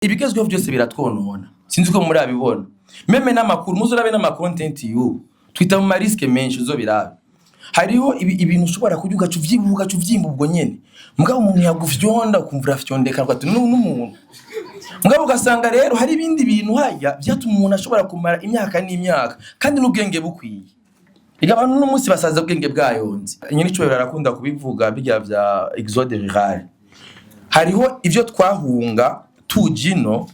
Ibigezweho byose biratwonona, sinzi ko murabibona. Même n'amakuru muzurabe, n'ama content y'ubu twita mu ma risques menshi, uzobirabe. Hariho ibintu ushobora kurya ugaca uvyibuha, ugaca uvyimba ubwo nyene. Mugabo umuntu yagufyonda ukumva urafyondeka, ati n'umuntu. Mugabo ugasanga rero hari ibindi bintu hajya vyatuma umuntu ashobora kumara imyaka n'imyaka kandi n'ubwenge bukwiye. Ega abantu uno munsi basaza ubwenge bwayonze. Nyene icubahiro arakunda kubivuga, birya vya exode rural. Hariho ivyo twahunga tuje ino,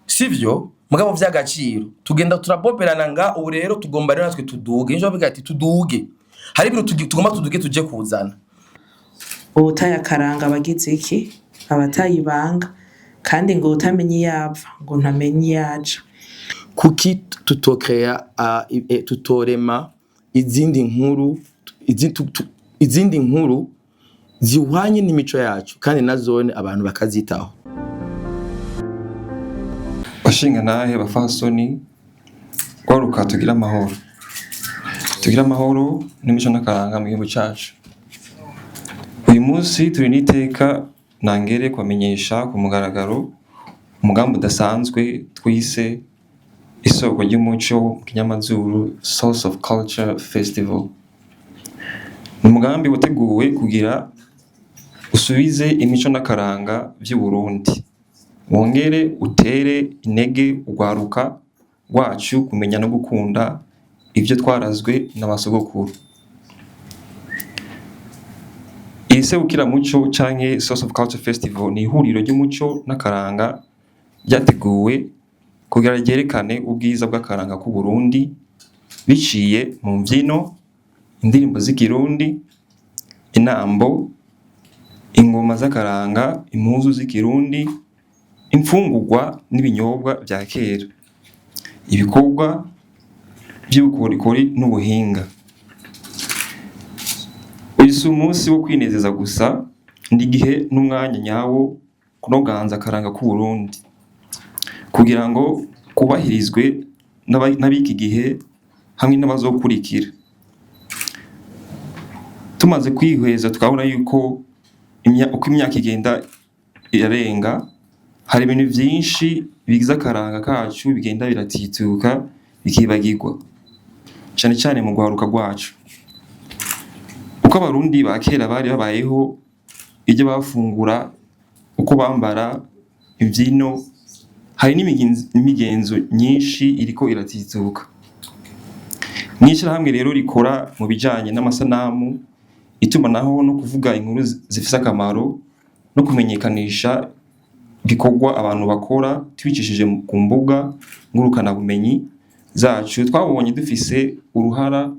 sivyo? Mugabo vy'agaciro tugenda turaboberana nga ubu rero tugomba rero natwe tuduge. Nico bavuga ati tuduge, hari ibintu tugomba tuduge tuje kuzana. Uwutaye akaranga aba agize iki? Aba ataye ibanga. Kandi ngo uwutamenya iyo ava ngo ntamenya iyo aja. Kuki tutokrea tutorema izindi nkuru izindi nkuru zihwanye n'imico yacu, kandi na zone abantu bakazitaho? Bashingantahe, bafasoni, gwaruka, tugire amahoro, tugire amahoro n'imico n'akaranga mu gihugu cacu. Uyu munsi turi n'iteka nangere kubamenyesha ku mugaragaro umugambi udasanzwe twise Isoko ry'Umuco, mu kinyamazuru Source of Culture Festival. Ni umugambi wateguwe kugira usubize imico n'akaranga vy'Uburundi, wongere utere intege urwaruka rwacu kumenya no gukunda ivyo twarazwe n'abasogokuru. Iri serukiramuco canke Source of Culture Festival ni ihuriro ry'umuco n'akaranga ryateguwe kugira ryerekane ubwiza bw'akaranga k'Uburundi biciye mu mvyino, indirimbo z'ikirundi, inambo, ingoma z'akaranga, impuzu z'ikirundi, imfungurwa n'ibinyobwa vya kera, ibikorwa vy'ubukorikori n'ubuhinga. Uyu si umunsi wo kwinezeza gusa, ni igihe n'umwanya nyawo kunoganza akaranga k'Uburundi kugira ngo kubahirizwe n'abiki gihe hamwe n'abazokurikira. Tumaze kwihweza tukabona yuko uko imyaka igenda irarenga, hari ibintu vyinshi bigize akaranga kacu bigenda biratituka, bikibagirwa, cane cane mu rwaruka rwacu. Uko Abarundi ba kera bari babayeho, ivyo bafungura, uko bambara, imvyino, hari n'imigenzo myinshi iriko iratituka. Mw'ishirahamwe rero rikora mu bijanye n'amasanamu, itumanaho no kuvuga inkuru zifise akamaro no kumenyekanisha ibikorwa abantu bakora tubicishije ku mbuga ngurukanabumenyi zacu, twabonye dufise uruhara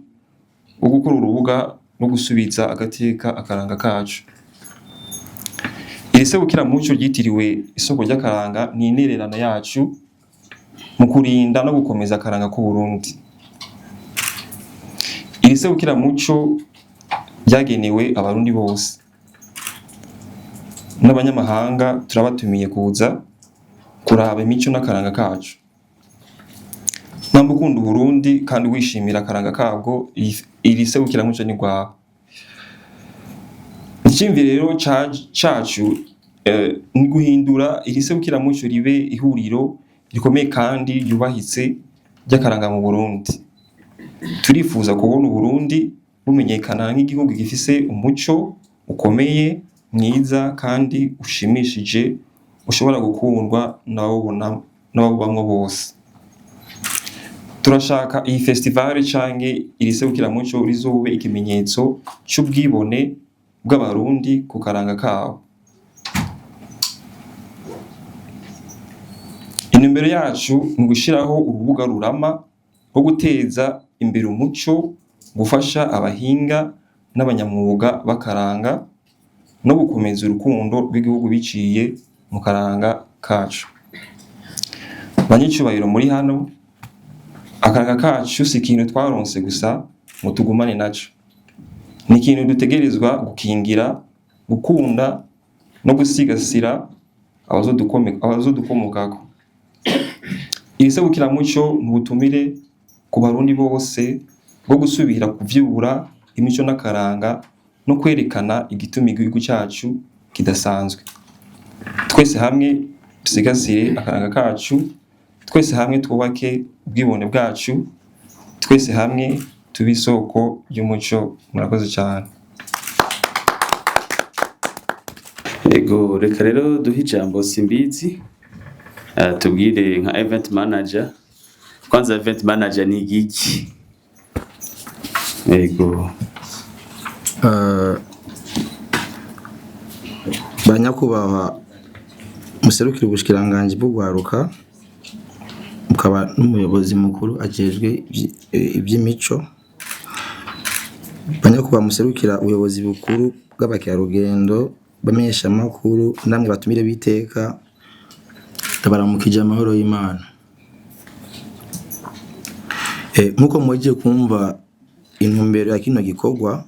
rwo gukora urubuga no gusubiza agateka akaranga kacu. Iri serukiramuco ryitiriwe Isoko ry'Akaranga ni intererano yacu mu kurinda no gukomeza akaranga k'Uburundi. Iri serukiramuco ryagenewe Abarundi bose n'abanyamahanga, turabatumiye kuza kuraba imico n'akaranga kacu. Namba ukunda Uburundi kandi wishimira akaranga kabwo, iri serukiramuco ni rwawe. Iciyumviro rero cacu ni guhindura iri serukiramuco ribe ihuriro rikomeye kandi ryubahitse ry'akaranga mu Burundi. Turifuza kubona Uburundi bumenyekana nk'igihugu gifise umuco ukomeye, mwiza kandi ushimishije, ushobora gukundwa n'abawubona n'abawubamwo bose. Turashaka iyi festival canke iri serukiramuco rizobe ikimenyetso c'ubwibone bw'Abarundi ku karanga kabo. Intumbero yacu ni ugushiraho urubuga rurama rwo guteza imbere umuco, gufasha abahinga n'abanyamwuga b'akaranga no gukomeza urukundo rw'igihugu biciye mu karanga kacu. Banyicubahiro muri hano, akaranga kacu si ikintu twaronse gusa ngo tugumane naco. Ni ikintu dutegerezwa gukingira, gukunda no gusigasira abazodukomokako. Iri serukiramuco ni ubutumire ku Barundi bose bwo gusubira kuvyura imico n'akaranga no kwerekana igituma igihugu cacu kidasanzwe. Twese hamwe. Dusigasire akaranga kacu, twese hamwe twubake ubwibone bwacu, twese hamwe tube isoko ry'umuco. Murakoze cyane. Ego, reka rero duhe ijambo Simbizi, tubwire nka event manager. Kwanza event manager ni igiki? Ego. Banyakubahwa muserukira ubushikiranganji bw'ugwaruka, mukaba n'umuyobozi mukuru ajejwe ivy'imico, banyakubahwa muserukira ubuyobozi bukuru bw'abakerarugendo, bamenyeshamakuru namwe batumire b'iteka, ndabaramukije amahoro y'Imana. Nkuko muhejeje kumva intumbero ya kino gikorwa,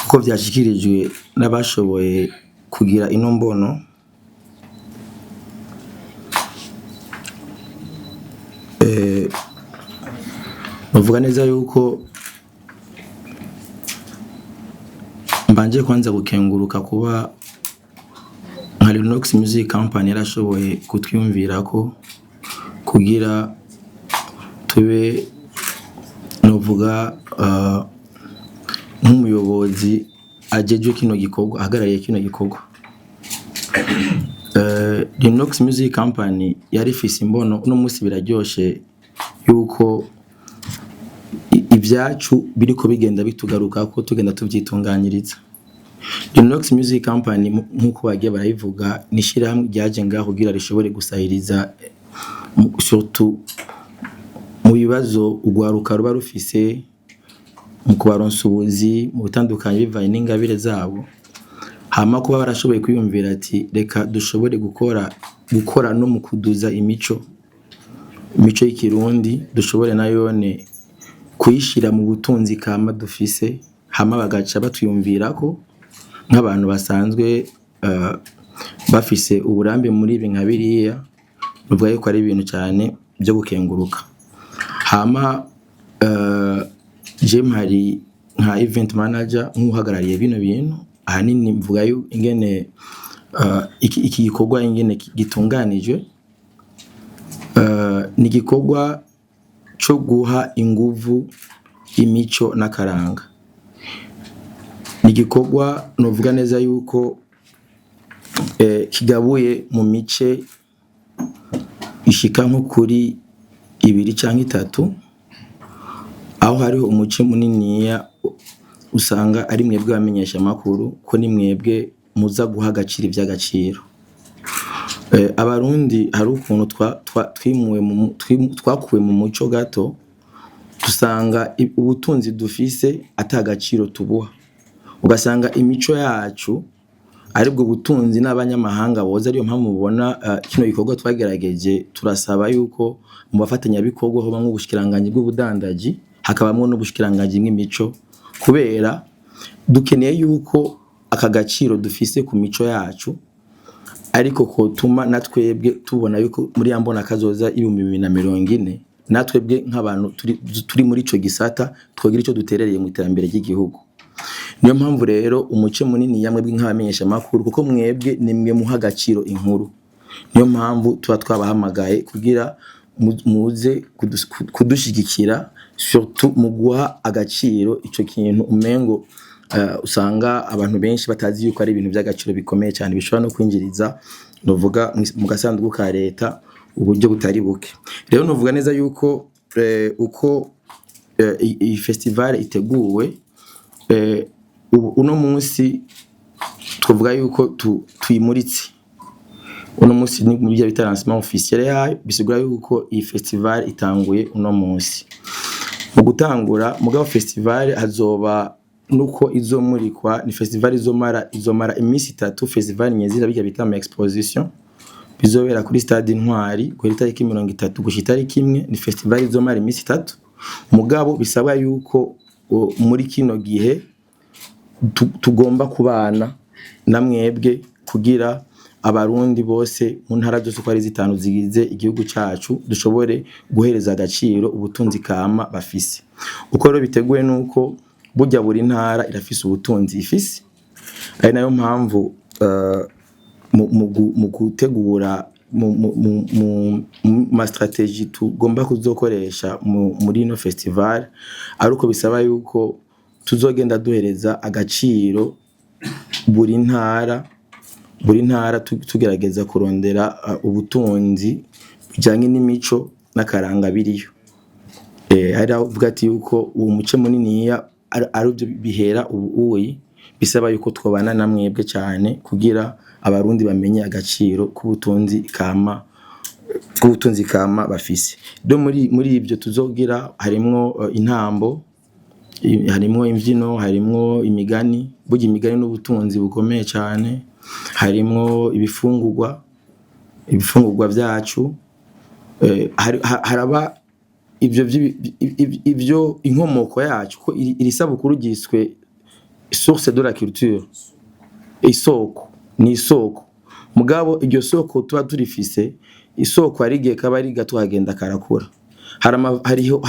kuko vyashikirijwe n'abashoboye kugira ino mbono, bavuga neza yuko mbanje kwanza gukenguruka kuba nka Linox Music Company yarashoboye kutwiyumvirako kugira tube novuga nk'umuyobozi ajejwe kino gikorwa, ahagarariye kino gikorwa. Linox Music Company yari ifise imbono. Uno munsi biraryoshe yuko ibyacu biriko bigenda bitugaruka ko tugenda tuvyitunganyiriza. Linox Music Company, nkuko bagiye barabivuga, ni ishirahamwe ryaje ngaho kugira rishobore gusahiriza, surtout mu bibazo urwaruka ruba rufise, mu kubaronsa ubuzi mu bitandukanye bivanye n'ingabire zabo. Hama kuba barashoboye kwiyumvira ati reka dushobore gukora no mu kuduza imico y'ikirundi, dushobore nayone kuyishira mu butunzi kama dufise. Hama bagaca batwiyumvirako nk'abantu basanzwe bafise uburambe muri ibi nka biriya, bivuga yuko ari ibintu cyane byo gukenguruka. Hama je mpari nka event manager, nk'uhagarariye bino bintu. Ahanini mvuga yo ingene iki gikorwa ingene gitunganijwe, ni igikorwa co guha inguvu imico n'akaranga. Ni igikorwa novuga neza yuko kigabuye mu mice ishika nko kuri ibiri canke itatu, aho hariho umuce muniniya usanga ari mwebwe abamenyesha amakuru, ko ni mwebwe muza guha agaciro ivy'agaciro. Abarundi hari ukuntu twakuwe mu muco gato, dusanga ubutunzi dufise ata gaciro tubuha, ugasanga imico yacu aribwo butunzi n'abanyamahanga boza. Ariyo mpamvu mubona kino gikorwa twagerageje, turasaba yuko mu bafatanyabikorwa hoba nk'ubushikiranganji bw'ubudandaji, hakabamwo n'ubushikiranganji bw'imico, kubera dukeneye yuko aka gaciro dufise ku mico yacu ariko kotuma natwebwe tubona yuko muri ya mbona kazoza 2040 natwebwe nk'abantu turi muri ico gisata twogira ico duterereye mu iterambere ry'igihugu. Niyo mpamvu rero umuce munini yamwe nk'abamenyesha makuru, kuko mwebwe nimwe muha agaciro inkuru, niyo mpamvu tuba twabahamagaye kugira muze kudushigikira, surtout mu guha agaciro ico kintu umengo usanga abantu benshi batazi yuko ari ibintu by'agaciro bikomeye cyane, bishobora no kwinjiriza novuga mu gasanduku ka leta uburyo butari buke. Rero novuga neza yuko uko iyi festival iteguwe, uno munsi twavuga yuko tuyimuritse. Uno munsi ni mu byo bita lancement officiel yayo, bisigura yuko iyi festival itanguye uno munsi. Mu gutangura mugabo festival hazoba nuko izomurikwa, ni festival izomara iminsi itatu. Festival nyezira bijya bita ama exposition bizobera kuri stade Intwari guhera itariki 30 gushika itariki 1. Ni festival izomara iminsi itatu, mugabo bisaba yuko muri kino gihe tugomba kubana na mwebwe kugira abarundi bose mu ntara zose uko ari zitanu zigize igihugu cyacu dushobore guhereza agaciro ubutunzi kama bafise. Uko rero biteguye nuko burya buri ntara irafise ubutunzi ifise, ari nayo mpamvu mu gutegura mu ma stratégie tugomba kuzokoresha muri ino festival, ari uko bisaba yuko tuzogenda duhereza agaciro buri ntara, buri ntara tugerageza kurondera ubutunzi bujanye n'imico n'akaranga biriyo. Hari aho uvuga ati yuko uwo muce muniniya ari byo bihera ubu uyi bisaba yuko twobana na mwebwe cyane kugira Abarundi bamenye agaciro k'ubutunzi kama bafise. Do muri ibyo tuzogira harimwo intambo, harimwo imbyino, harimwo imigani. Burya imigani n'ubutunzi bukomeye cyane. Harimwo ibifungurwa byacu. Haraba ivyo ivyo inkomoko yacu, ko iri sabukuru ryiswe Source de la culture, isoko ni isoko. Mugabo iryo soko tuba turifise, isoko hari igihe kaba ari gato, hagenda karakura. Hari hariho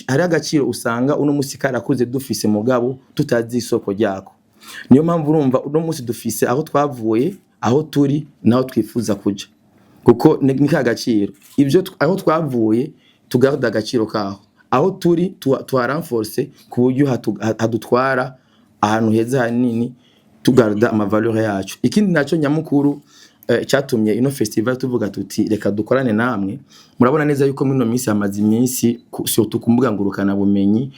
hari agaciro usanga uno musi karakuze dufise, mugabo tutazi isoko ryako. Niyo mpamvu urumva uno musi dufise aho twavuye, aho turi naho twifuza kuja, kuko ni ka gaciro ibyo aho twavuye tugarda agaciro kaho, aho turi tuharenforce ku buryo hadutwara ahantu heza hanini, tugarda amavaleur yacu. Ikindi naco nyamukuru cyatumye ino festival tuvuga tuti reka dukorane namwe, murabona neza yuko muri ino minsi hamaze iminsi surtout ku mbuga ngurukana bumenyi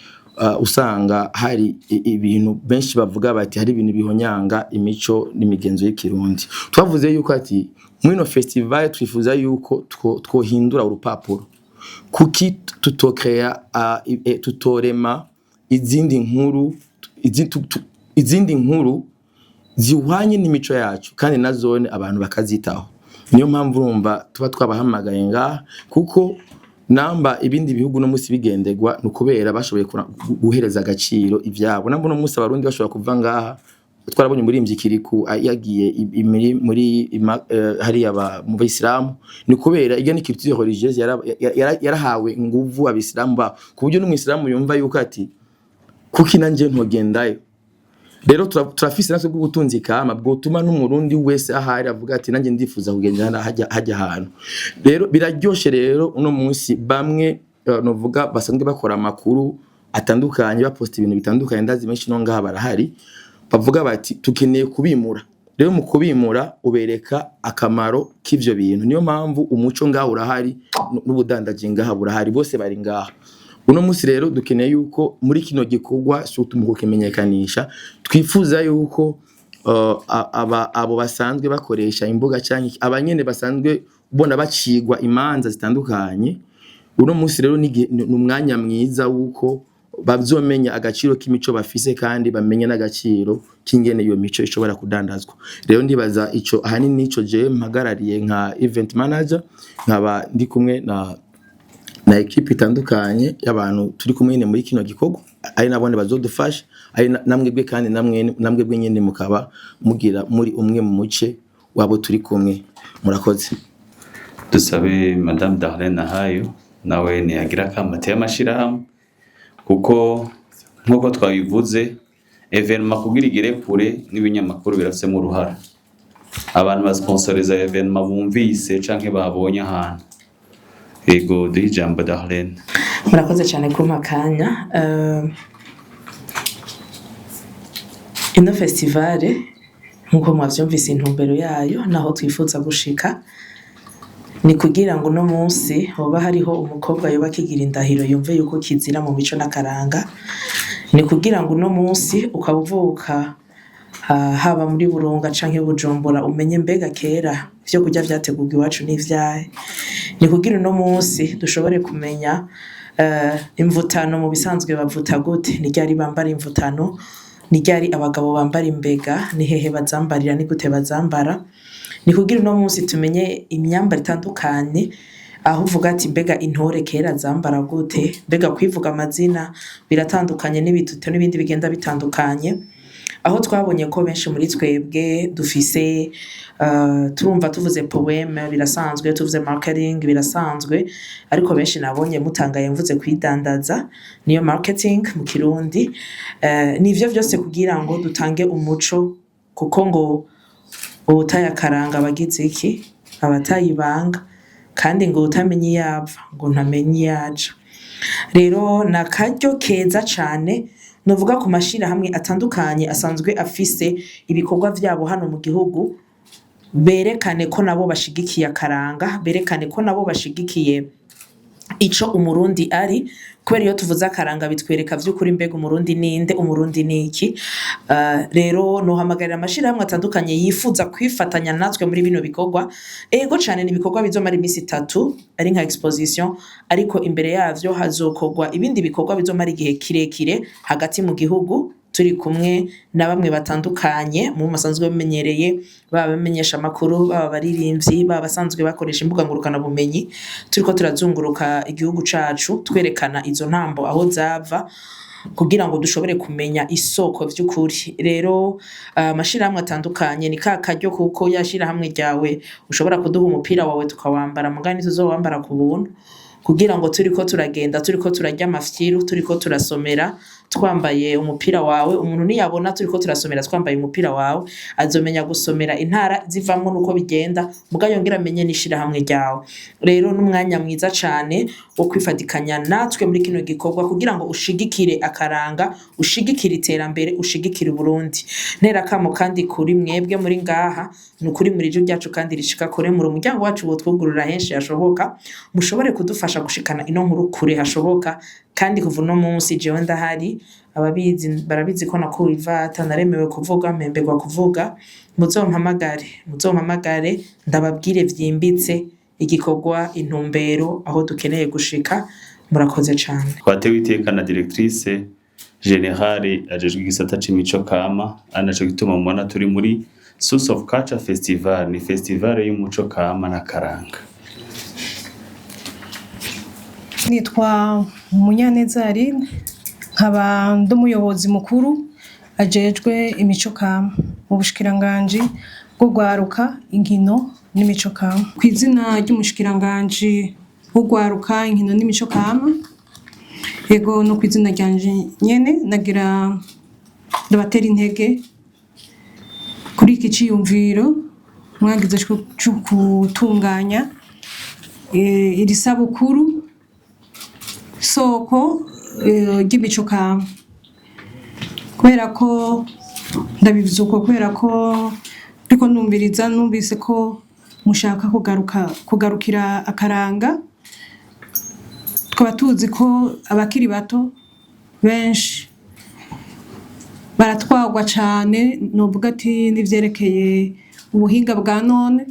usanga hari ibintu benshi bavuga bati hari ibintu bihonyanga imico n'imigenzo y'Ikirundi. Twavuze yuko ati muri ino festival twifuza yuko twohindura urupapuro. Kuki tutokrea tutorema izindi nkuru izindi nkuru zihwanye n'imico yacu, kandi na zone abantu bakazitaho? Niyo mpamvu urumva tuba twabahamagaye ngaha, kuko namba ibindi bihugu no musi bigendegwa ni ukubera bashoboye guhereza agaciro ivyabo. Namba uno musi Abarundi bashobora kuva ngaha, twarabonye umuririmbyi Kiriku yagiye muri hariya mu Bayisilamu, ni kubera iyo ni culture religieuse yarahawe nguvu Abisilamu ba ku buryo n'Umwisilamu yumva yuko ati kuki nanje ntogendayo. Rero turafise natwe bw'ubutunzi kama bwotuma n'Umurundi wese ahari avuga ati nanjye ndifuza kugenda hajya ahantu. Rero biraryoshe. Rero uno munsi bamwe novuga basanzwe bakora amakuru atandukanye, baposta ibintu bitandukanye, ndazi benshi no ngaha barahari, bavuga bati tukeneye kubimura. Rero mu kubimura ubereka akamaro k'ivyo bintu. Niyo mpamvu umuco ngaha urahari, n'ubudandaji ngaha burahari, bose bari ngaha uno munsi. Rero dukeneye yuko muri kino gikorwa, surtout mu kukimenyekanisha, twifuza yuko abo basanzwe bakoresha imbuga canke abanyene basanzwe ubona bacigwa imanza zitandukanye uno munsi, rero ni umwanya mwiza wuko bazomenya agaciro k'imico bafise, kandi bamenye n'agaciro k'ingene iyo mico ishobora kudandazwa. Rero ndibaza ico ahanini nico jewe mpagarariye nka event manager, nkaba ndi kumwe na équipe itandukanye y'abantu turi kumwe nyene muri kino gikorwa, ari nabone bazodufasha, ari namwebwe, kandi namwe namwebwe nyene mukaba mugira muri umwe mu muce wabo turi kumwe. Murakoze. Dusabe Madame Darlene Nahayo nawe ntiyagira akamate y'amashirahamwe, kuko nk'uko twabivuze, événement kugira igere kure n'ibinyamakuru birafisemo uruhara. Abantu basponsoriza événement bumvise canke babonye ahantu. Yego, duhe ijambo Darlene. Murakoze cyane kumpa akanya. Ino festival, nk'uko mwavyumvise, intumbero yayo naho twifuza gushika ni kugira ngo uno munsi hoba hariho umukobwa yoba akigira indahiro yumve yuko kizira mu mico n'akaranga. Ni kugira ngo uno munsi ukaba uvuka haba muri Burunga canke Bujumbura umenye mbega kera ivyo kurya vyategurwa iwacu n'ivyahe. Ni kugira uno munsi dushobore kumenya imvutano mu bisanzwe bavuta gute, ni ryari bambara imvutano, ni ryari abagabo bambara imbega, ni hehe bazambarira, ni gute bazambara. Ni kugira uno munsi tumenye imyambaro itandukanye, aho uvuga ati mbega intore kera zambara gute, mbega kwivuga amazina biratandukanye n'ibituto n'ibindi bigenda bitandukanye. Aho twabonye ko benshi muri twebwe dufise turumva tuvuze poème birasanzwe, tuvuze marketing birasanzwe, ariko benshi nabonye mutangaye mvuze kwidandaza, niyo marketing mu Kirundi. Nivyo vyose kugira ngo dutange umuco, kuko ngo uwutaye akaranga abagize iki? Abataye ibanga, kandi ngo utamenya iyo ava ngo ntamenya iyo aja. Rero ni akaryo keza cane novuga ku mashirahamwe atandukanye asanzwe afise ibikorwa vyabo hano mu gihugu, berekane ko nabo bashigikiye akaranga, berekane ko nabo bashigikiye ico Umurundi ari, kubera iyo tuvuze akaranga bitwereka vy'ukuri mbega Umurundi ninde, Umurundi niki. Rero nohamagarira amashirahamwe atandukanye yifuza kwifatanya natwe muri bino bikorwa. Ego cane, ni ibikorwa bizomara imisi 3 ari nka exposition, ariko imbere yavyo hazokorwa ibindi bikorwa bizomara igihe kirekire hagati mu gihugu, turi kumwe na bamwe batandukanye mu basanzwe bamenyereye, baba bamenyesha amakuru, baba abaririmbyi, baba basanzwe bakoresha imbuga ngurukana bumenyi, turiko turazunguruka igihugu cacu twerekana izo ntambo aho zava, kugira ngo dushobore kumenya isoko vy'ukuri. Rero amashirahamwe atandukanye ni ka karyo, kuko ya shirahamwe ryawe ushobora kuduha umupira wawe tukawambara, mugani tuzowambara ku buntu, kugira ngo turiko turagenda, turiko turarya amafyiru, turiko turasomera twambaye umupira wawe, umuntu niyabona turiko turasomera twambaye umupira wawe, azomenya gusomera intara zivamwo nuko bigenda, muga yongera amenye n'ishirahamwe ryawe. Rero n'umwanya mwiza cane wo kwifatikanya natwe muri kino gikorwa, kugira ngo ushigikire akaranga, ushigikire iterambere, ushigikire Uburundi. Ntera kamo kandi kuri mwebwe muri ngaha, ni ukuri muri ijwi ryacu kandi rishika kure, muri umuryango wacu wotwugurura henshi hashoboka, mushobore kudufasha gushikana ino nkuru kure hashoboka. Kandi kuva uno munsi jewe ndahari, ababizi barabizi ko nakuwe ivata, naremewe kuvuga, mpemberwa kuvuga. Muzompamagare, muzompamagare, ndababwire vyimbitse igikorwa, intumbero, aho dukeneye gushika. Murakoze cane. Twatewe iteka na directrice générale ajejwe igisata c'imico kama, ari naco gituma mubona turi muri Source of Culture Festival. Ni festival y'umuco kama n'akaranga. Nitwa Munyaneza Aline, nkaba ndi umuyobozi mukuru ajejwe imico kama mu bushikiranganji bw'urwaruka, inkino n'imico kama. Ku izina ry'umushikiranganji w'urwaruka, inkino n'imico kama, ego, no ku izina ryanje nyene, nagira ndabatera intege kuri iki ciyumviro mwagize co gutunganya iri sabukuru soko ry'imico kama. Kubera ko ndabivuze uko, kubera ko ariko numviriza, numvise ko mushaka kugaruka kugarukira akaranga. Tukaba tuzi ko abakiri bato benshi baratwarwa cane, novuga ati, n'ivyerekeye ubuhinga bwa none,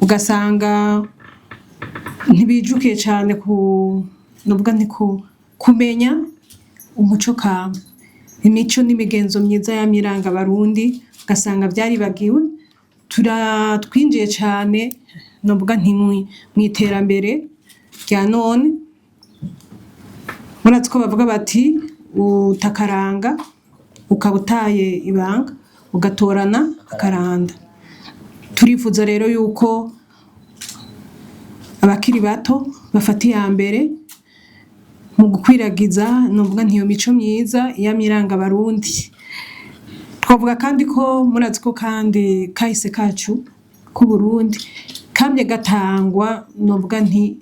ugasanga ntibijukiye cane ku, novuga nti, ku kumenya umuco kama, imico n'imigenzo myiza yamye iranga Abarundi, ugasanga vyaribagiwe. Twinjiye cane, novuga nti, mw'iterambere rya none. Murazi ko bavuga bati utakaranga ukaba utaye ibanga, ugatorana akaranda. Turifuza rero yuko abakiri bato bafata iya mbere mu gukwiragiza, novuga nti, iyo mico myiza yamye iranga Abarundi. Twavuga kandi ko murazi ko kandi kahise kacu k'Uburundi kamye gatangwa, novuga nti,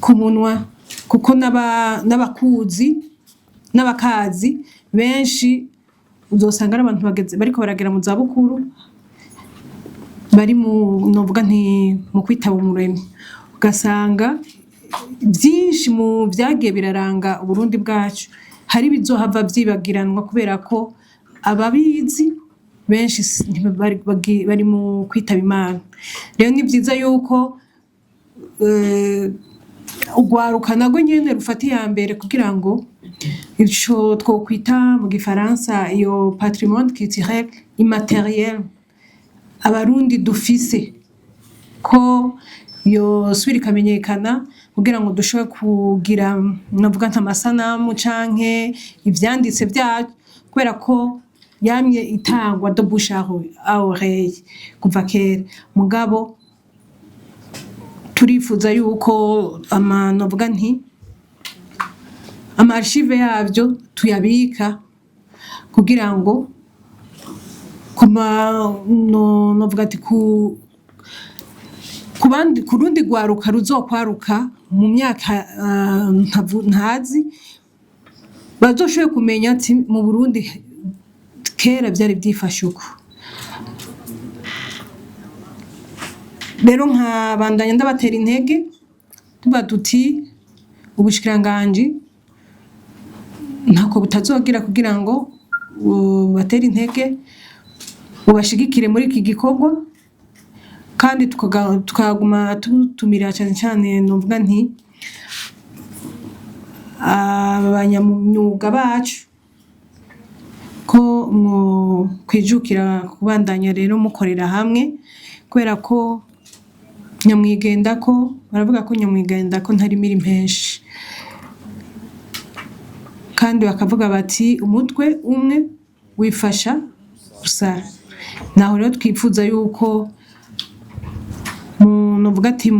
ku munwa, kuko n'abakuzi n'abakazi benshi uzosanga ari abantu bageze, bariko baragera mu zabukuru, bari mu, novuga nti, mu kwitaba Umuremyi, ugasanga byinshi mu vyagiye biraranga Uburundi bwacu hari ibizohava vyibagiranwa, kubera ko ababizi benshi bari mu kwitaba Imana. Rero ni vyiza yuko urwaruka narwo nyene rufata iya mbere, kugira ngo ico twokwita mu gifaransa iyo patrimoine culturel immatériel Abarundi dufise, ko yosubira ikamenyekana, kugira ngo dushobore kugira, novuga, nk'amasanamu canke ivyanditse vyaco, kubera ko yamye itangwa de bouche à oreille kuva kera. Mugabo turifuza yuko ama, novuga nti, ama archives yavyo tuyabika, kugira ngo kuma no, novuga ati ku Ku bandi, ku rundi rwaruka ruzokwaruka mu myaka ntazi, bazoshoboye kumenya ati mu Burundi kera byari byifashe uko. Rero nkabandanya ndabatera intege, tuba duti ubushikiranganji ntako butazogira kugira ngo bubatere intege, bubashigikire muri iki gikorwa, kandi tukaguma tutumira cyane cyane, novuga nti abanyamyuga bacu ko mwo kwijukira kubandanya rero mukorera hamwe, kubera ko nyamwigenda ko baravuga ko nyamwigenda ko ntarimira impenshi, kandi bakavuga bati umutwe umwe wifasha gusara. Naho rero twifuza yuko novuga ati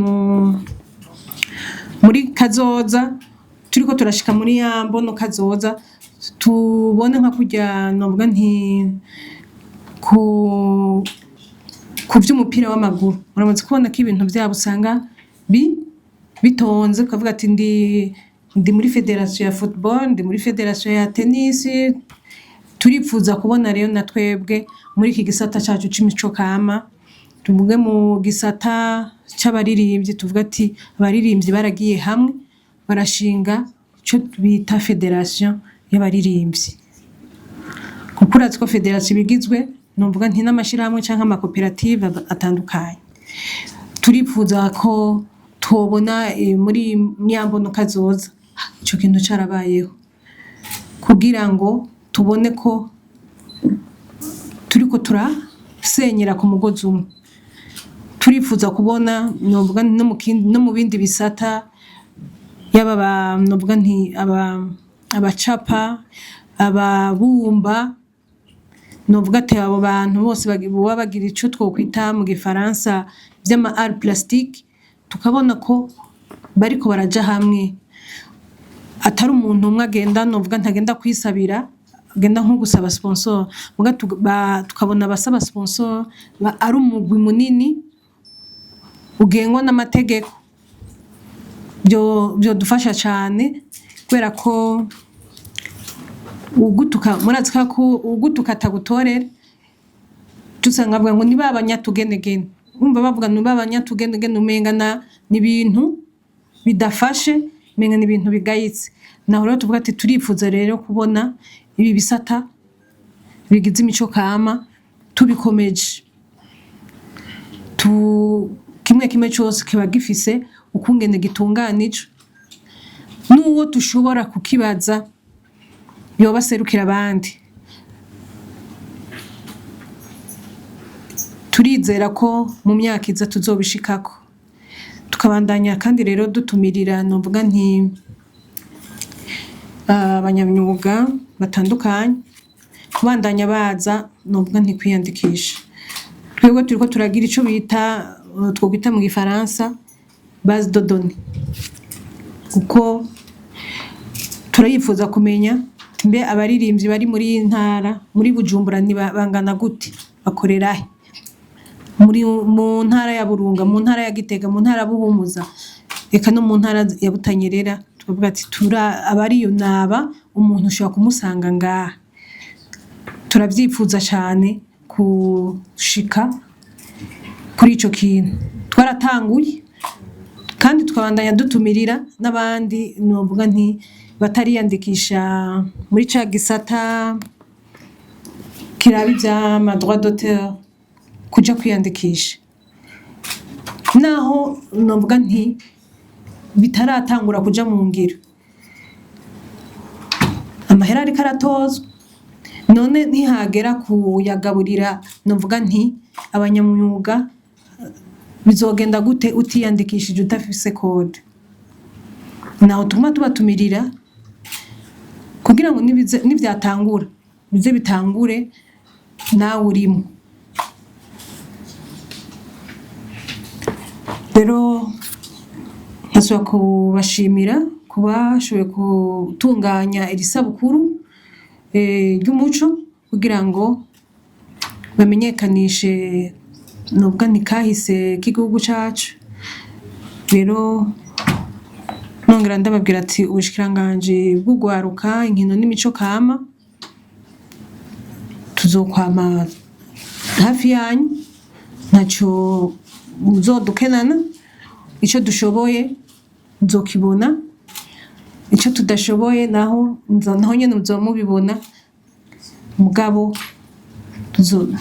muri kazoza turiko turashika muri ya mbono kazoza, tubone nka kurya, novuga nti ku vy'umupira w'amaguru uramaze kubona ko ibintu vyabo usanga bitonze, ukavuga ati ndi muri fédération ya football, ndi muri fédération ya tennis. Turipfuza kubona rero na twebwe muri iki gisata cacu c'imico kama, tuvuge mu gisata c'abaririmbyi, tuvuga ati abaririmbyi baragiye hamwe barashinga ico bita fédération y'abaririmbyi, kuko urazi ko fédération ibigizwe, novuga nti n'amashirahamwe canke amakoperative atandukanye. Turipfuza ko twobona muri myambono kazoza ico kintu carabayeho, kugira ngo tubone ko turiko turasenyera ku mugozi umwe. Turifuza kubona, novuga, no mu bindi bisata, yaba novuga nti abacapa, ababumba, novuga ati abo bantu bose boba bagira ico twokwita mu gifaransa vy'ama art plastique, tukabona ko bariko baraja hamwe, atari umuntu umwe agenda, novuga ntagenda kwisabira, agenda nko gusaba sponsor, muga tukabona abasaba sponsor ari umugwi munini ugengwa n'amategeko. Byo byodufasha cane, kubera ko ugutuka, murazi ko ugutuka atagutorera. Tusanga bavuga ngo ni ba banyatugenegene, urumva bavuga ni ba banyatugenegene, umenga ni ibintu bidafashe, umenga ni ibintu bigayitse. Naho rero tuvuga ati turifuza rero kubona ibi bisata bigize imico kama tubikomeje, kimwe kimwe cose kiba gifise ukungene gitunganijwe, n'uwo dushobora kukibaza yoba aserukira abandi. Turizera ko mu myaka iza tuzobishikako, tukabandanya kandi rero dutumirira, novuga nti abanyamyuga batandukanye kubandanya baza, novuga nti kwiyandikisha. Twebwe turiko turagira ico bita, twokwita mu gifaransa base de données, kuko turayifuza kumenya mbe abaririmbyi bari muri iyi ntara, muri Bujumbura, ni bangana gute, bakorera he, muri mu ntara ya Burunga, mu ntara ya Gitega, mu ntara ya Buhumuza, eka no mu ntara ya Butanyerera. Tukavuga ati tura abariyo naba umuntu ushobora kumusanga ngaha. Turavyifuza cane kushika kuri ico kintu. Twaratanguye kandi tukabandanya dutumirira n'abandi, novuga nti batariyandikisha muri ca gisata kiraba ivy'ama droit d'auteur, kuja kwiyandikisha, naho novuga nti bitaratangura kuja mu ngiro. Amahera ariko aratozwa, none ntihagera kuyagaburira, novuga nti abanyamyuga, bizogenda gute utiyandikishije, udafise code? Naho tuguma tubatumirira kugira ngo nivyatangura bize bitangure nawe urimo. Rero nkasubira kubashimira kuba bashoboye gutunganya iri sabukuru ry'umuco, kugira ngo bamenyekanishe, novuga nti kahise k'igihugu cacu. Rero nongera ndababwira ati ubushikiranganji bw'ugwaruka, inkino n'imico kama, tuzokwama hafi yanyu, ntaco muzodukenana. Ico dushoboye nzokibona, ico tudashoboye naho naho nyene muzoba mubibona. Mugabo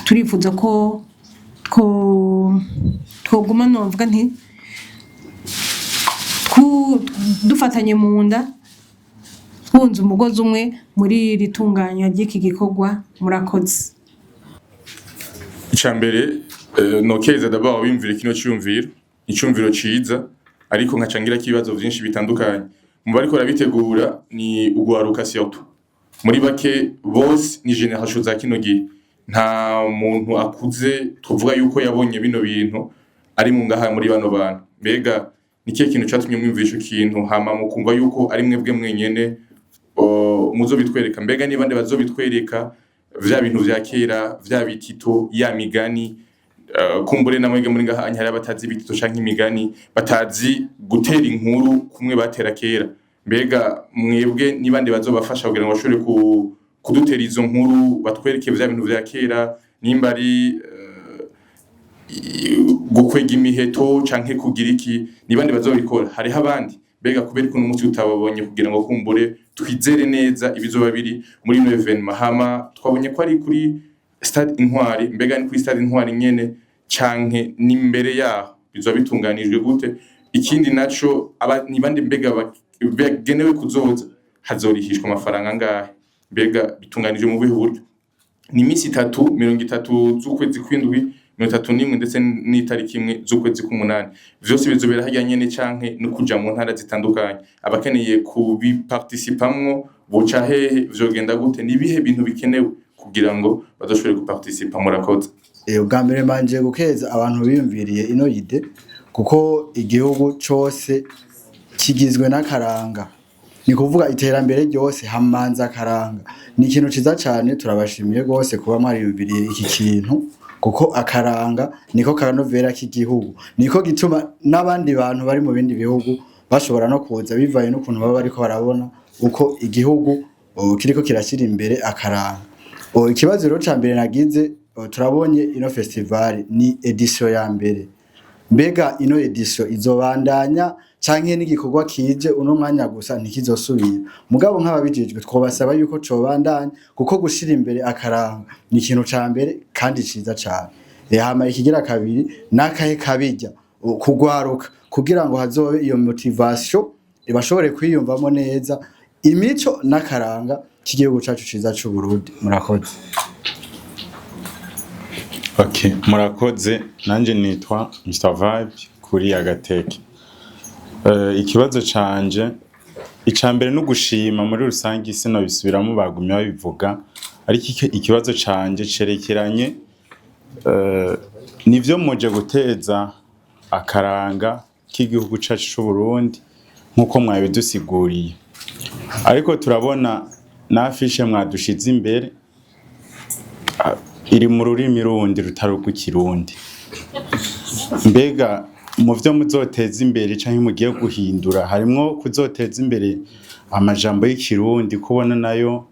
turifuza ko twoguma, novuga nti dufatanye mu nda, twunze umugozi umwe muri iri tunganywa ry'iki gikorwa. Murakoze. Icya mbere, nokeza d'abord wiyumvira kino cyumviro, icyumviro ciza, ariko nkaca ngira ibibazo vyinshi bitandukanye mu bariko barabitegura. Ni ugwaruka surtout, muri bake bose ni génération za kino gihe. Nta muntu akuze tuvuga yuko yabonye bino bintu ari mu ngaha muri bano bantu. Mbega ni kihe kintu catumye mwumvira ico kintu, hama mukumva yuko ari mwebwe mwenyene muzobitwereka? Mbega niba nde bazobitwereka vya bintu vya kera, vya bitito, ya migani? Kumbure na mwebwe muri ngaha hari abatazi ibitito canke imigani, batazi gutera inkuru kumwe batera kera. Mbega mwebwe niba nde bazobafasha kugira ngo bashobore kudutera izo nkuru, batwereke vya bintu vya kera, nimba ari gukwega imiheto canke kugira iki? Ni bande bazobikora? Hariho abandi? Mbega kubera ko umunsi utababonye kugira ngo kumbure twizere neza ibizoba biri muri ino événement? Hama twabonye ko ari kuri Stade Intwari. Mbega ni kuri Stade Intwari nyene canke ni imbere yaho? Bizoba bitunganijwe gute? Ikindi naco, ni bande mbega bagenewe kuzoza? Hazorihishwa amafaranga angahe? Mbega bitunganijwe mu buhe buryo? Ni iminsi 3, 30 z'ukwezi kw'indwi, 31 ndetse n'itariki 1 z'ukwezi k'umunani. Vyose bizobera harya nyene canke no kuja mu ntara zitandukanye? Abakeneye kubiparticipamwo boca hehe? Vyogenda gute? Ni ibihe bintu bikenewe kugira ngo bazoshobore guparticipa? Murakoze. Ubwa mbere mbanje gukeza abantu biyumviriye ino idée, kuko igihugu cose kigizwe n'akaranga. Ni kuvuga iterambere ryose hamanza akaranga. Ni ikintu ciza cane, turabashimiye rwose kuba mwariyumviriye iki kintu, kuko akaranga niko kanovera k'igihugu, niko gituma n'abandi bantu bari mu bindi bihugu bashobora no kuza bivaye n'ukuntu baba bariko barabona uko igihugu kiriko kirashyira imbere akaranga. Ikibazo rero ca mbere nagize, turabonye ino festival ni édition ya mbere. Mbega ino édition izobandanya, canke n'igikorwa kije uno mwanya gusa ntikizosubira? Mugabo nk'ababijejwe twobasaba yuko cobandanya, kuko gushira imbere akaranga ni ikintu ca mbere kandi ciza cane. Hama ikigira kabiri, nakahe kabirya kugwaruka kugira ngo hazobe iyo motivation, bashobore kwiyumvamo neza imico n'akaranga k'igihugu cacu ciza c'u Burundi? Murakoze. Okay, murakoze. Nanje nitwa Mr Vibe kuri Agateke. Ikibazo canje ica mbere no gushima muri rusange, sinobisubiramo, bagumye babivuga, ariko ikibazo canje cerekeranye nivyo muje guteza akaranga k'igihugu cacu c'u Burundi nkuko mwabidusiguriye, ariko turabona n'affiche mwadushize imbere iri mu rurimi rundi rutari urw'ikirundi. Mbega mu vyo muzoteza imbere canke mugiye guhindura harimwo kuzoteza imbere amajambo y'ikirundi, kubona nayo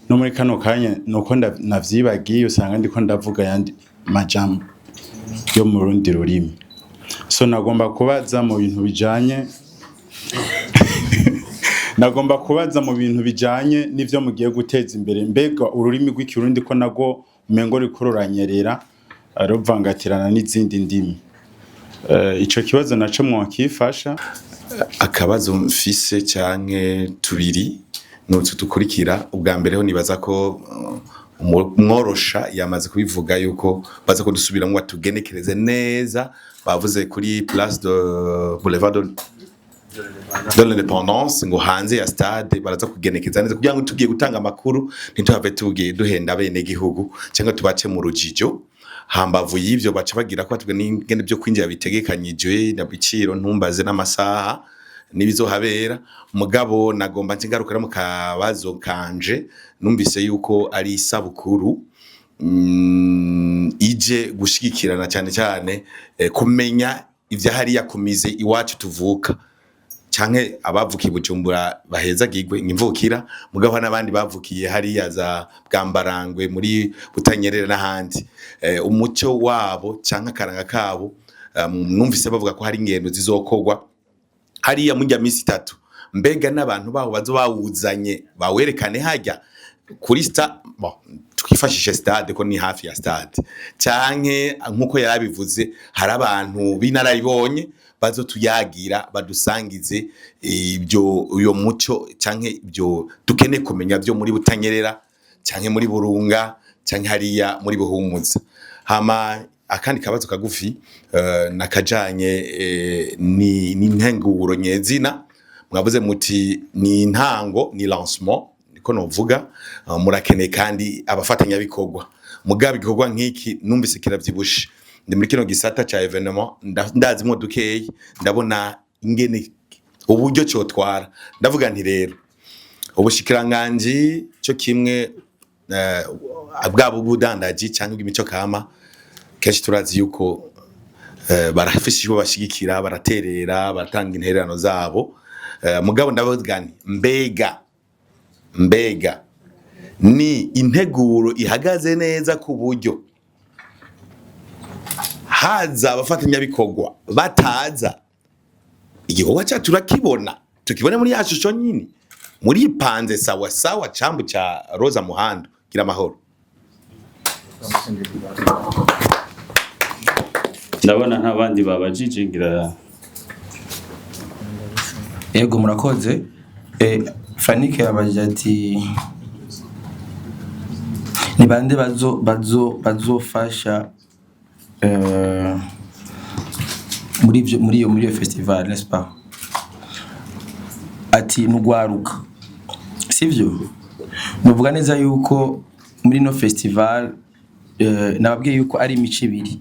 no muri kano kanya nuko navyibagiye, usanga ndiko ndavuga ayandi majambo yo mu rundi rurimi? So nagomba kubaza mu bintu bijanye n'ivyo mugiye guteza imbere, mbega ururimi rw'ikirundi ko nago umengo ruriko ruranyerera, ruvangatirana n'izindi ndimi? Ico kibazo naco mwokifasha. Akabazo mfise canke tubiri nutu dukurikira. Ubwa mbere ho nibaza ko mworosha yamaze kubivuga yuko baza kudusubiramwo batugenekereze neza. Bavuze kuri place de boulevard de l'Indépendance, ngo hanze ya stade. Baraza kugenekeza neza kugira ngo tugiye gutanga amakuru ntituhave tugiye duhenda bene gihugu cyangwa tubace mu rujijo. Hambavu y'ivyo, baca bagira ko batubwira n'ingene byo kwinjira bitegekanyijwe na biciro, ntumbaze, n'amasaha n'ibizohabera. Mugabo nagomba nce ngarukira mu kabazo kanje. Numvise yuko ari isabukuru ije gushigikirana cyane cyane kumenya Ivya hariya kumize iwacu tuvuka, canke abavukiye i Bujumbura bahezagirwe imvukira, mugabo hari n'abandi bavukiye hariya za Bwambarangwe, muri Butanyerera n'ahandi, umuco wabo canke akaranga kabo. Numvise bavuga ko hari ingendo zizokorwa hariya mujya misi 3. Mbega n'abantu baho bazo bawuzanye bawerekane hajya kuri bon, twifashishe stade ko ni hafi ya stade, canke nkuko yarabivuze hari abantu b'inararibonye bazotuyagira, badusangize ibyo, uyo muco canke ibyo dukeneye kumenya byo muri Butanyerera canke muri Burunga canke hariya muri Buhumuza. Hama akandi kabazo kagufi, nakajanye ni n'intenguro nyezina. Mwavuze muti ni intango, ni lancement niko novuga, murakeneye kandi abafatanyabikorwa. Mugabo igikorwa nk'iki numvise kiravyibushe. Ndi muri kino gisata ca événement, ndazimwo dukeyi, ndabona ingene uburyo cotwara. Ndavuga nti rero ubushikiranganji cyo kimwe bwabo bw'ubudandaji cyangwa imico kama, kenshi turazi yuko barafise icyo bashigikira, baraterera, baratanga intererano zabo. Mugabo ndavuga nti mbega ni integuro ihagaze neza ku buryo haza abafatanyabikorwa bataza, igikorwa cyacu turakibona, tukibone muri ya shusho nyini muripanze sawa sawa? Cambu ca Rosa Muhando, gira amahoro. Ndabona nta bandi babajije, ngira. Yego, murakoze. Fanike yabajije ati ni bande bazofasha muri ivyo, muri iyo festival, n'est-ce pas? Ati nugwaruka, sivyo? Nuvuga neza yuko muri no festival, nababwiye yuko ari imico ibiri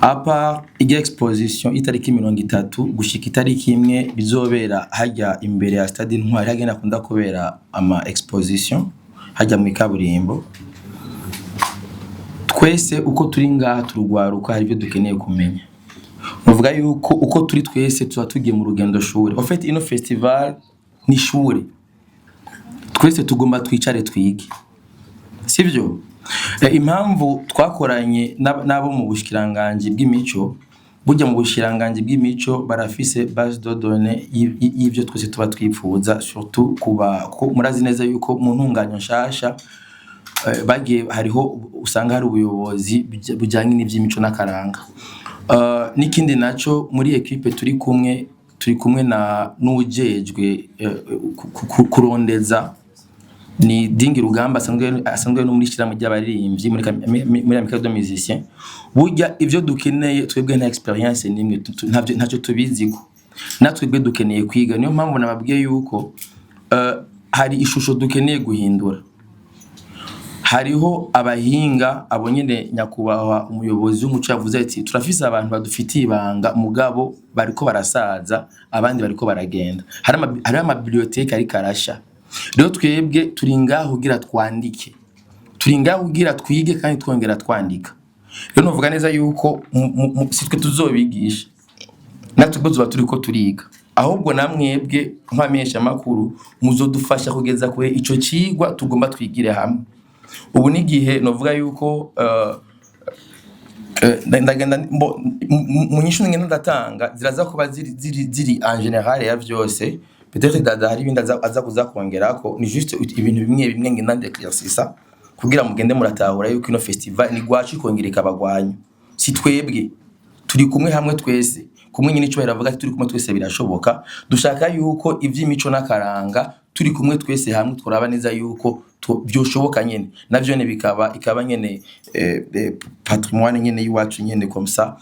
apa ijya exposition itariki 30 gushika itariki 1, bizobera hajya imbere ya stade Intwari, hagenda akunda kubera ama exposition hajya mu kaburimbo. Twese uko turi ngaha turugwaruka, hari ibyo dukeneye kumenya. Nuvuga yuko uko turi twese tuba tugiye mu rugendo shure. En fait, ino festival ni shure, twese tugomba twicare twige, sivyo? Impamvu twakoranye n'abo mu bushikiranganji bw'imico, burya mu bushikiranganji bw'imico barafise base de données y'ivyo twese tuba twipfuza, surtout kuba ko murazi neza yuko mu ntunganyo nshasha bagiye hariho usanga hari ubuyobozi bujyanye n'ivy'imico n'akaranga. N'ikindi naco, muri équipe turi kumwe na n'ujejwe kurondeza, ni Dingi Rugamba, asanzwe no muri shirahamwe ry'abaririmbyi, muri Amicale des Musiciens. Burya ivyo dukeneye twebwe nta expérience nimwe, ntacyo tubiziko, natwebwe dukeneye kwiga. Niyo mpamvu nababwiye yuko hari ishusho dukeneye guhindura. Hariho abahinga, abo nyene nyakubahwa umuyobozi w'umuco yavuze ati turafise abantu badufitiye ibanga, mugabo bariko barasaza, abandi bariko baragenda. Hariho ama bibliothèques ariko arasha. Rero twebwe turi ngaho kugira twandike, turi ngaho kugira twige kandi twongera twandika. Rero novuga neza yuko si twe tuzobigisha, natwe ubwo tuba turiko turiga, ahubwo namwebwe nk'abamenyeshamakuru muzodufasha kugeza kure ico cigwa tugomba twigire hamwe. Ubu n'igihe novuga yuko ndagenda mu nyishu ngenda ndatanga ziraza kuba ziri en général ya vyose. Peut-être dada hari ibindi aza kuza kongerako, ni juste ibintu bimwe bimwe ngenda ndéclaircissa kugira mugende muratahura yuko ino festival ni gwacu, ikongera ikabagwanyu. Si twebwe turi kumwe hamwe twese kumwe nyine, icyo baravuga ati turi kumwe twese birashoboka. Dushaka yuko ivy'imico n'akaranga turi kumwe twese hamwe, turaba neza yuko byoshoboka nyene, navyo ne bikaba ikaba nyene patrimoine nyene y'iwacu nyene, comme ça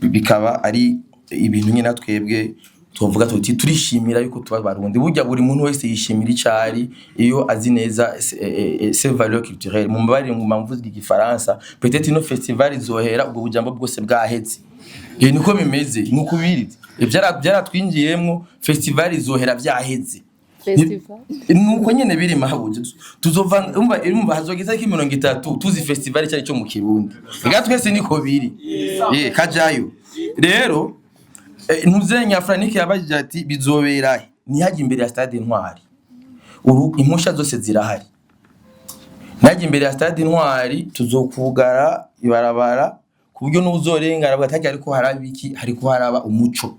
bikaba ari ibintu nyene twebwe tuvuga tuti turishimira yuko tuba Barundi. Burya buri muntu wese yishimira icari iyo azi neza ses valeurs culturelles. Mu mbabarire mu mpamvu z'igifaransa, peut-être ino festival izohera ubwo bujambo bwose bwaheze. Iyo niko bimeze, nuko biri, byaratwinjiyemwo. Festival izohera vyaheze. Festival. Nuko nyene biri mabuze tuzova umva hazogeza itariki 30 tuzi festival cyari cyo mu Kirundi. Ega twese niko biri, kajayo. Rero ntuzenya Franike yabajije ati bizobera he? Ntihajya imbere ya stade Intwari. Impusha zose zirahari. Ntihajya imbere ya stade Intwari, tuzokugara ibarabara ku buryo n'uzorengana avuga ati ariko haraba iki? Hariko haraba umuco.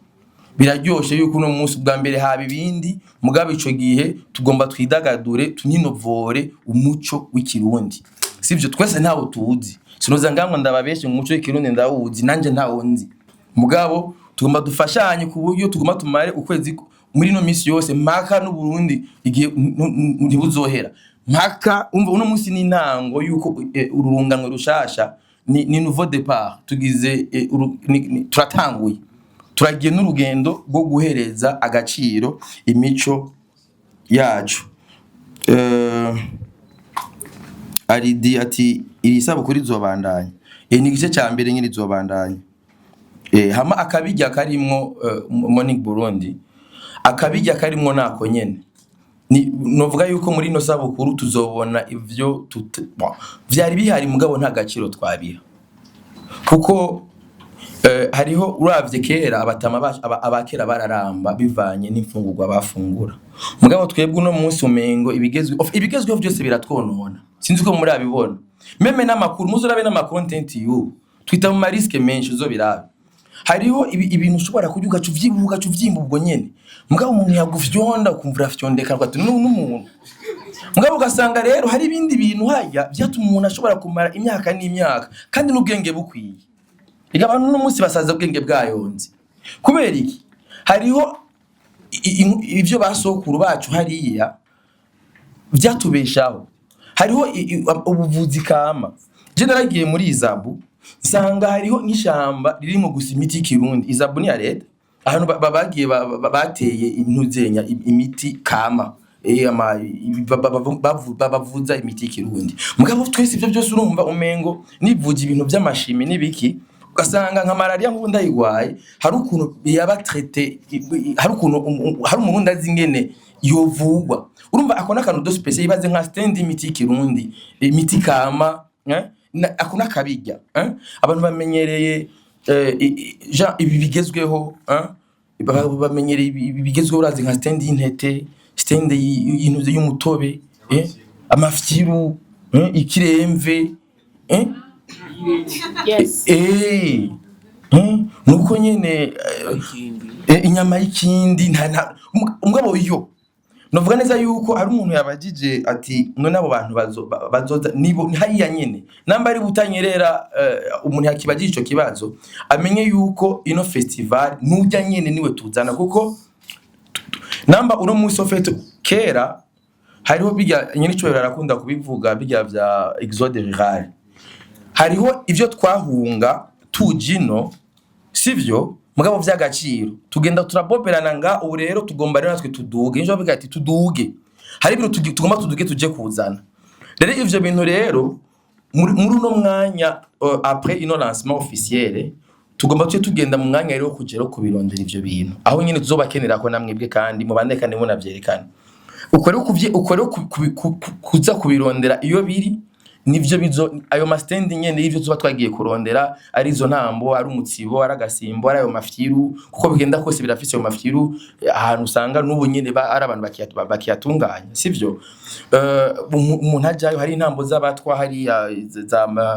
Biraryoshe yuko uno munsi bwa mbere haba ibindi, mugabo ico gihe tugomba twidagadure, tuninovore umuco w'Ikirundi. Sivyo? Twese ntawo tuwuzi. Sinoza ngamwe ndababeshe mu muco w'Ikirundi ndawuzi, nanje ntawo nzi. Mugabo tugomba dufashanye ku buryo tugomba tumare ukwezi muri ino misi yose mpaka n'Uburundi igihe ntibuzohera. Mpaka umva uno munsi ni intango yuko ururunganwe rushasha ni nouveau départ tugize, turatanguye, turagiye n'urugendo rwo guhereza agaciro imico yacu. Aridi ati iri sabukuru izobandanya. Ni igice ca mbere nyine, izobandanya. Hama akabirya karimwo, Morning Burundi, akabirya karimwo nako nyene ni novuga yuko muri ino sabukuru tuzobona ivyo bon, vyari bihari mugabo nta gaciro twabiha, kuko hariho uravye kera abatama abakera bararamba bivanye n'imfungurwa bafungura. Mugabo twebwe uno munsi umengo ibigezweho byose biratwonona. Sinzi ko murabibona, même n'amakuru, muzurabe n'ama content y'ubu twita mu ma risques menshi, uzobirabe. Hariho ibintu ushobora kurya ugaca uvyibuha, ugaca uvyimba ubwo nyene. Mugabo umuntu yagufyonda ukumva urafyondeka ati n'umuntu. Mugabo ugasanga rero hari ibindi bintu hajya vyatuma umuntu ashobora kumara imyaka n'imyaka kandi n'ubwenge bukwiye. Ega abantu uno munsi basaza ubwenge bwayonze. Kubera iki? Hariho ivyo basokuru bacu hariya vyatubeshaho. Hariho ubuvuzi kama. Je naragiye muri Izabu, nsanga hariho nk'ishamba ririmo gusa imiti y'ikirundi. Izabu ni ya leta, ahantu bagiye bateye intuzenya imiti kama, bavuza imiti y'ikirundi. Mugabo twese ivyo byose urumva umengo nivuza ibintu vy'amashimi n'ibiki, ugasanga nka malaria nk'ubu ndayigwaye, hari ukuntu yaba traité, hari ukuntu hari umurundi azi ingene yovugwa. Urumva ako n'akantu de spécial. Ibaze nka stand y'imiti y'ikirundi, imiti kama, ako n'akabirya, eh? Abantu bamenyereye ibi bigezweho, eh? Bamenyereye ibi bigezweho. Urazi nka stand y'intete, stand y'intuze y'umutobe, amafyiru, ikiremve, eh? Yes. Nuko nyene inyama y'ikindi nta mugabo yo novuga neza yuko hari umuntu yabajije ati none abo bantu bazoza nibo ni hariya nyene namba ari butanyerera. Umuntu yakibajije ico kibazo amenye yuko ino festival nujya nyene niwe tuzana, kuko namba uno munsi au fait kera hariho bijya nyene ico arakunda kubivuga, bijya vya exode rural. Hariho ivyo twahunga tuje ino, sivyo? Mugabo vy'agaciro tugenda turaboberana nga ubu rero tugomba rero natwe tuduge. Nico bavuga ati tuduge, hari ibintu tugomba tuduge tuje kuzana. Rero ivyo bintu rero muri uno mwanya, après ino lancement officiel, tugomba tuje tugenda mu mwanya rero wo kuja rero kubirondera ivyo bintu, aho nyene tuzobakenera ko namwebwe kandi mubande kandi munavyerekana. Uko rero uko rero kuza kubirondera iyo biri nivyo bizo ayo ma stands nyene y'ivyo tuba twagiye kurondera, ari izo ntambo, ari umutsibo, ari agasimbo, ari ayo mafyiru, kuko bigenda kose birafise ayo mafyiru, ahantu usanga n'ubu nyene ari abantu bakiyatunganya, sivyo? Umuntu ajayo hari intambo z'abatwa hariya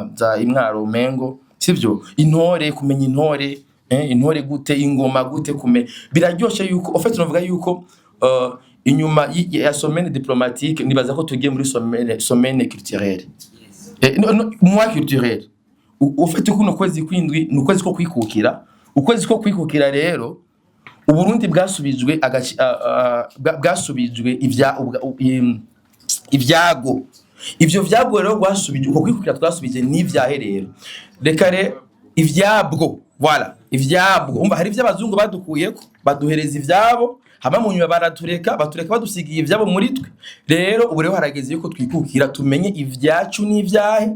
za Imwaro Mengo, sivyo? Intore, kumenya intore, intore gute, ingoma gute, kume biraryoshe yuko au fait novuga yuko inyuma ya semaine diplomatique nibaza ko tugiye muri semaine culturelle, no, no, mois culturel. Au fait kuno kwezi kwindwi ni ukwezi ko kwikukira. Ukwezi ko kwikukira rero, Uburundi bwasubijwe bwasubijwe ivyago. Ivyo vyago rero rwasubije, uko kwikukira twasubije n'ivyahe rero? Reka re ivyabwo, voilà, ivyabwo. Umva, hari ivy'abazungu badukuyeko baduhereza ivyabo, hama mu nyuma baratureka, batureka badusigiye ivyabo muri twe. Rero ubu rero harageze yuko twikukira, tumenye ivyacu n'ivyahe,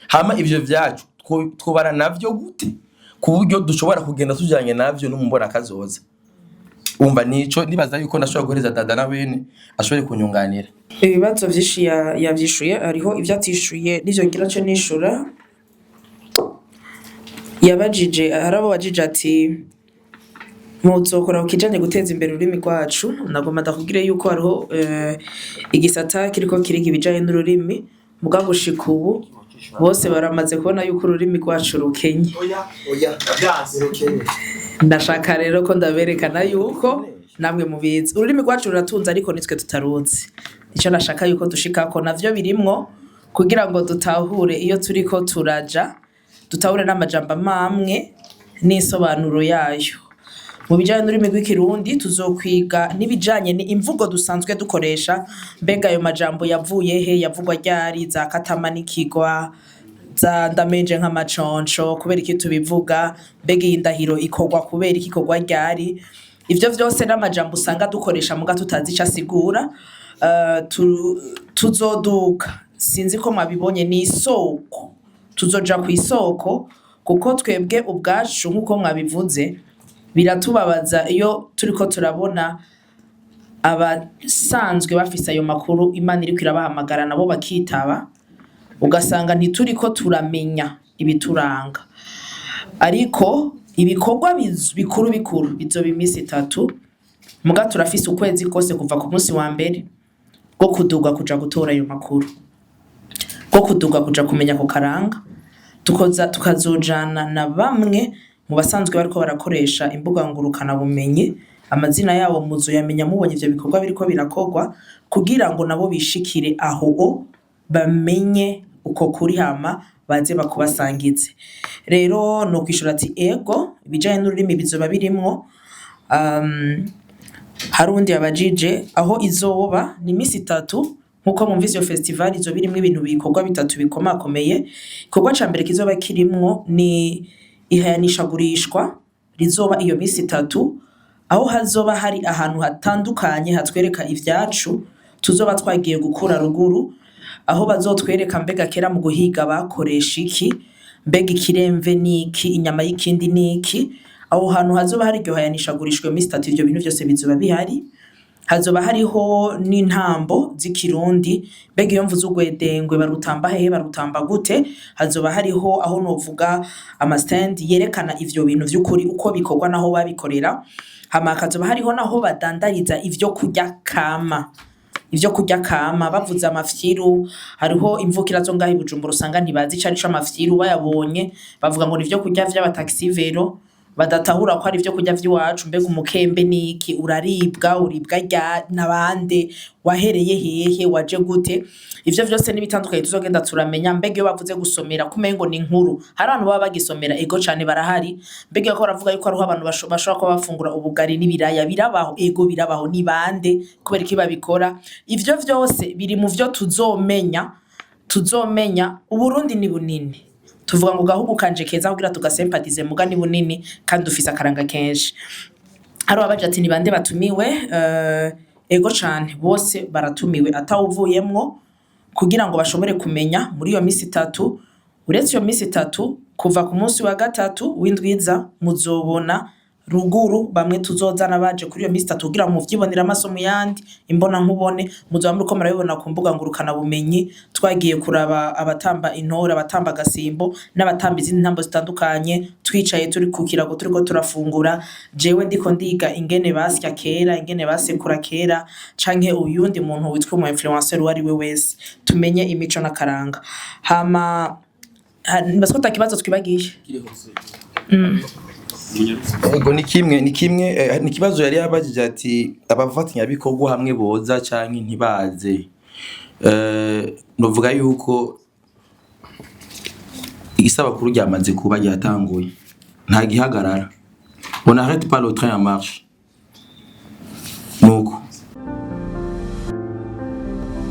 hama ivyo vyacu twobara navyo gute ku buryo dushobora kugenda tujanye navyo no mu mbona kazoza. Umva, nico nibaza yuko ndashobora guhereza dada na bene ashobore kunyunganira. Ibibazo vyinshi yavyishuye, hariho ivyo atishuye n'ivyo ngira co nishura. Yabajije, hari abo bajije ati muzokora ku kijanye guteza imbere ururimi rwacu. Nagomba ndakubwire yuko hariho igisata kiriko kiriga ibijanye n'ururimi, muga gushika ubu bose baramaze kubona yuko ururimi rwacu rukenye. Ndashaka rero ko ndaberekana yuko namwe mubizi, ururimi rwacu ruratunze, ariko nitwe tutaruzi. Icyo nashaka yuko dushikako navyo birimwo kugira ngo dutahure iyo turiko turaja, dutahure n'amajambo amwe n'insobanuro yayo. Mu bijanye n'ururimi rw'Ikirundi, tuzokwiga n'ibijanye ni imvugo dusanzwe dukoresha. Mbega ayo majambo yavuye he? Yavugwa ryari? Za katama n'ikigwa, za ndamenje nk'amaconco, kubera iki tubivuga? Mbega iyi ndahiro ikorwa kubera iki? Ikorwa ryari? Ivyo vyose n'amajambo usanga dukoresha muga tutazi ico asigura. Tuzoduka, sinzi ko mwabibonye, ni isoko, tuzoja ku isoko, kuko twebwe ubwacu, nk'uko mwabivuze, biratubabaza iyo turiko turabona abasanzwe bafise ayo makuru, Imana iriko irabahamagara nabo bakitaba, ugasanga ntituriko turamenya ibituranga. Ariko ibikorwa bikuru bikuru bizoba iminsi 3, muga turafise ukwezi kose kuva ku munsi wa mbere bwo kuduga kuja gutora ayo makuru, bwo kuduga kuja kumenya ku karanga, tukoza tukazojana na bamwe mu basanzwe bariko barakoresha imbuga ngurukana bumenyi. Amazina yabo muzoyamenya mubonye ivyo bikorwa biriko birakorwa, kugira ngo nabo bishikire aho o bamenye uko kuri, hama baze bakubasangize. Rero no kwishura ati ego, ibijanye n'ururimi bizoba birimwo. Hari uwundi yabajije aho izoba. Ni iminsi 3 nkuko mwumvise. Iyo festival izoba irimwo ibintu, bikorwa bitatu bikomakomeye. Igikorwa ca mbere kizoba kirimwo ni ihayanishagurishwa rizoba iyo minsi 3, aho hazoba hari ahantu hatandukanye hatwereka ivyacu tuzoba twagiye gukura ruguru, aho bazotwereka mbega kera mu guhiga bakoresha iki, mbega ikiremve niki, inyama y'ikindi niki. Aho hantu hazoba hari iryo hayanishagurishwa iyo minsi 3, ivyo bintu vyose bizoba bihari. Hazoba hariho n'intambo z'Ikirundi. Mbega iyo mvuze urwedengwe, barutamba hehe? Barutamba gute? Hazoba hariho aho novuga ama stand yerekana ivyo bintu vy'ukuri uko bikorwa naho babikorera. Hama hakazoba hariho naho badandariza ivyo kurya kama. Ivyo kurya kama, bavuze amafyiru, hariho imvukira zo ngaho i Bujumbura usanga ntibazi ico arico amafyiru. Bayabonye bavuga ngo ni ivyo kurya vy'abataxi vélo, badatahura ko ari ivyo kurya vy'iwacu. Mbega umukembe niki? Uraribwa? Uribwa rya nabande? Wahereye hehe? Waje gute? Ivyo vyose n'ibitandukanye tuzogenda turamenya. Mbega iyo bavuze gusomera, kumengo ni inkuru, hari abantu baba bagisomera? Ego cane, barahari. Mbega ko baravuga yuko hariho abantu bashobora kuba bafungura ubugari n'ibiraya, birabaho? Ego, birabaho. Ni bande? Kubera iki babikora? Ivyo vyose biri mu vyo tuzomenya. Tuzomenya Uburundi ni bunini, tuvuga ngo gahugu kanje keza kugira tugasempatize, muga ni bunini kandi dufise akaranga kenshi. Hari abaje ati ni bande batumiwe? Ego cane, bose baratumiwe atawuvuyemwo, kugira ngo bashobore kumenya muri iyo misi 3. Uretse iyo misi 3, kuva ku munsi wa gatatu w'indwiza muzobona ruguru bamwe tuzozana baje kuri iyo misi 3 kugira ngo muvyibonere amaso mu yandi, imbona nkubone. Muzoba muriko murabibona ku mbuga ngurukana bumenyi, twagiye kuraba abatamba intore, abatamba agasimbo n'abatamba izindi ntambo zitandukanye, twicaye turi ku kirago turiko turafungura, jewe ndiko ndiga ingene basya kera, ingene basekura kera, canke uyundi muntu witwa umu influencer uwo ari we wese, tumenye imico n'akaranga. Hama nibaza ko ata kibazo twibagiye. Ego, ni kimwe, ni ikibazo yari yabajije ati abafatanyabikorwa hamwe boza canke ntibaze. Novuga yuko isabukuru ryamaze kuba, ryatanguye, nta gihagarara. On n'arrête pas le train en marche.